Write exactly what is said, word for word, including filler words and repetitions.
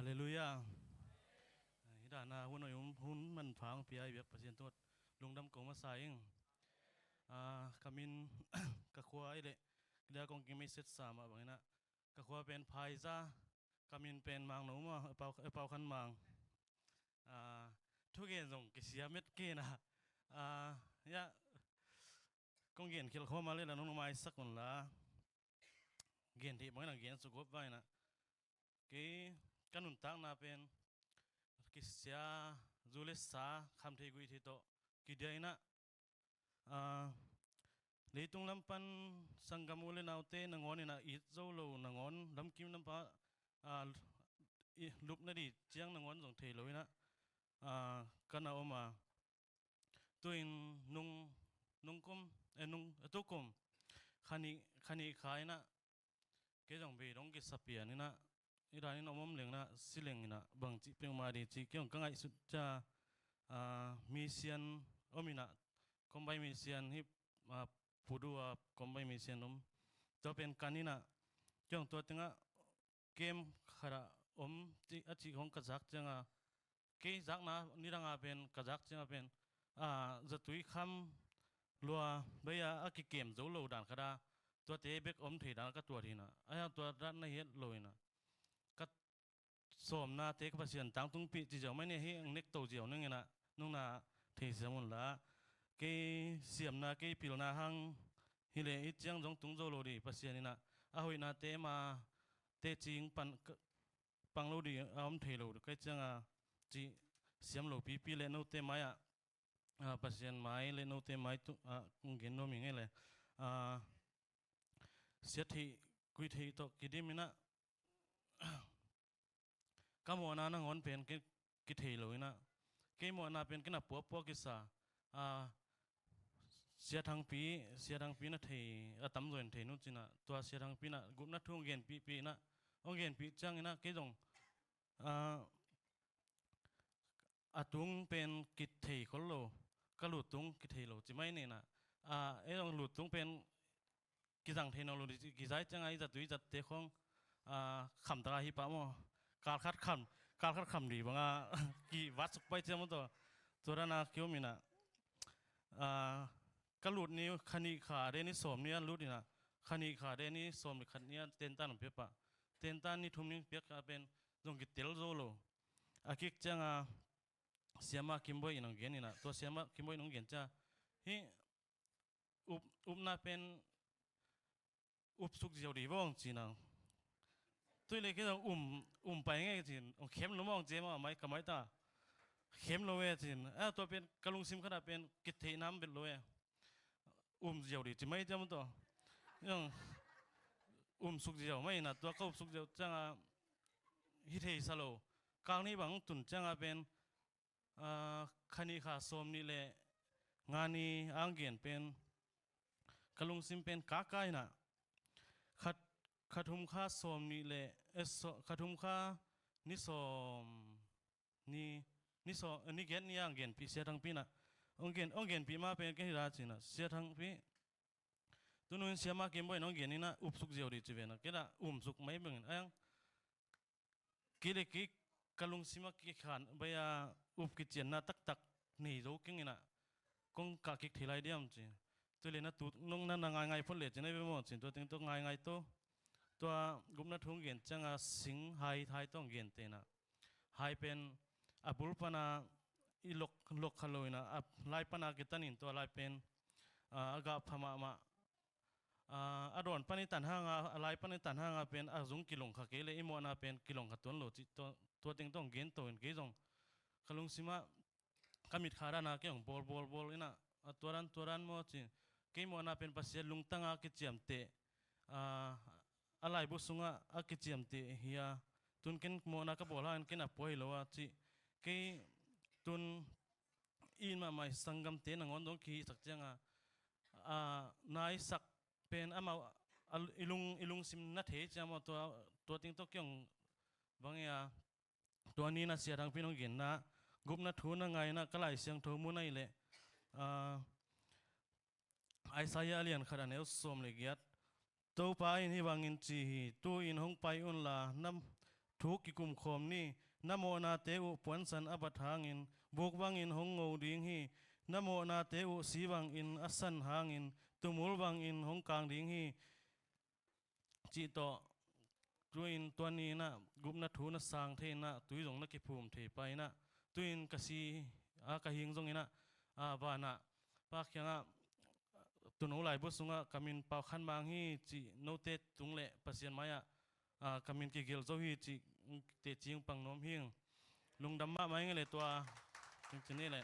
Halleluiah. Hi dan a hun a hun manpha hong pia i biak Pasian tungah lungdam ko masa ing. Ah, ka min ka khua i leh, kida kong kimei set sa mah bangin ah, ka khua pen Phaiza, ka min pen Mangno mah, Pau, Pau Khan Mang. Ah, thugen zong kisia met kei na. Ah, ya, kong gen khial khawm a leh la nong maisak un la. Gen thei bangin a gen suk gop vai na. Kei ka nuntakna pen kisia zu le sa, kham thei gui thei tawh kidia in ah, ah, leitung lam pan sanggam u le naute nangawn in ah it zo lo nangawn, lamkim lam pan, ah, i lupna ding ciang nangawn zong thei lo in ah, ah, ka na om a. Tu-in nung, nung kum, eh, nung, eh, tu kum, kha nih, kha nih kha in ah, kei zong bei dong kisa pian in ah, i dan in om om leng in ah, si leng in ah, bang cih peuhmah ding cih kei zong ka ngaihsut ciang, ah, mission om in ah, Kombai mission hi, ah, Pudu a Kombai mission om. Tua pen kan in ah, kei zong tua teng ah, kem khat ah om, ci, a cih hong ka zak ciang a, kei zakna nidang a pen, ka zak ciang a pen, ah, zatui kham lua bei a, a kikem zo lo dan khat a, tuate bek om thei dan ka tuat hi na. A hiang tua dan na hi het lo hi na. Ka sawmnate ka Pasian tangtungpih ci ziau mai ni hi, ang nek to ziau ning in ah, nungna thei siam un la. Kei siamna, kei pilna hang hi leh i ciang zong tung zo lo ding, Pasian in ah, a hoihnate ma teci hong pan, pang lo ding a om thei lo, kei ciang a ci siam lo pipi leh note mai ah, ah, Pasian mai leh note mai tu, ah, kong gen nuam hi ngei leh, ah, sia thei, gui thei tawh kidim in ah, ka mawhna nangawn pen kei kithei lo in ah, kei mawhna pen kei na puapua kisa, ah, Sia Thangpi, Sia Thangpi na thei, a tamzaw in thei nu ci in ah, tua Sia Thangpi in ah gupna thu hong genpihpih in ah, hong genpih ciang in ah, kei zong, ah, a tung pen kithei khol lo, ka lut tung kithei lo ci mai ni in ah, ah, ei zong lut tung pen kizang thei nawn lo ding, kizai ciang a i zatui zatte khong, ah, kham tak a hi pah maw. Kal khat kham, kal khat kham ding bang a, kivat suk pai ciang maw tua. Tua dan a kiom in ah, ah, ka lut ni kha nih kha de ni sawm ni a lut in ah, kha nih kha de ni sawm le khat ni a tentan hong pia pah. Tentan ni thum ni piak a pen zong kitel zo lo. A kik ciang a Siama Kimboi in hong gen in ah, tua Siama Kimboi in hong gen ciang, hi, up, upna pen upsuk ziau ding vong ci in ah. Tui le kei zong um, um pai ngei ci in, ong khem lo mong ci e maw, mai ka mai ta. Khem lo e ci in, a tua pen ka lungsim khat ah pen kithei nam bet lo e. Um ziau ding ci mai ciam tawh. Zong um suk ziau mai in ah, tua ka upsuk ziau ciang a hi thei sa lo. Kang ni bang tun ciang a pen, ah, kha nih kha sawm nih le nga ni ang gen pen ka lungsim pen kaka in ah, khat, kha thum kha sawm nih le, eh, saw-, kha thum kha ni sawm ni, ni sawm, eh, ni giat ni ang genpih Sia Thangpi in ah, ong gen, ong genpih ma pen kei hi ra ci in ah, Sia Thangpi, tu nu in Siama Kimboi in ong gen in ah upsuk ziau ding ci ve in ah, kei lah um suk mai bang in ah, ang kei le kei ka lungsim a kikhan bai a up kicianna taktak nei zo keng in ah, kong kah kik thei lai diam ci. Tui le na tu nong na, na ngaingai phot le ci na ve maw ci, tua teng tawh ngaingai to. Tua gupna thu hong gen ciang a sing hai, hai tawh hong gen te in ah, hai pen a bul pan a i lok, lok kha lo in ah, a lai pan a kitan in tua lai pen, ah, a gah pha mahmah. Ah, a dawn pan i tan hang a, a lai pan i tan hang a pen a zung kilong kha kei le i mawhna pen kilong kha tuan lo cih tua, tua teng tawh hong gen to in kei zong ka lungsim ah ka mit kha dan a kei hong bawl, bawl, bawl in ah, a tua dan, tua dan maw ci. Kei mawhna pen Pasian lungtang a kiciamteh, ah, a laibu sungah a kiciamteh hi a, tun ken mawhna ka bawl hangin ken a pua hi lo a cih. Kei tun i in mahmah i sanggamte nangawn dong kihisak ciang a, a, naisak pen amau, a, i lung, i lungsim na thei ciang maw tua, tua teng tawh kei hong bang e a, tua ni in ah Sia Thangpi in hong genna, gupna thu na ngai in ah ka Lai Siangtho mun ahih leh, ah, Isaiah a lian khat a neu sawm le giat. Topa in hih bangin ci hi, tu-in hong pai unla, na, thu kikumkhawm ni. Na mawhnate uh puansan a bat hangin buk bangin hong ngo ding hi. Na mawhnate uh si bangin a san hangin tumul bangin hong kang ding hi. Cih tawh, tu-in tua ni-in ah gupna thu na sang thei-in ah, tui zong na kiphum thei pah-in ah, tu-in ka si a, ka hing zongin ah, a, vanah Pa kiangah, tuuno laibu sungah ka min Pau Khan Mang hi cih, note tung le Pasian mai-ah, a, ka min kigelh zo hi cih, teci pang nuam hing. Lungdam mahmah ing e le tua, tung ci ni le.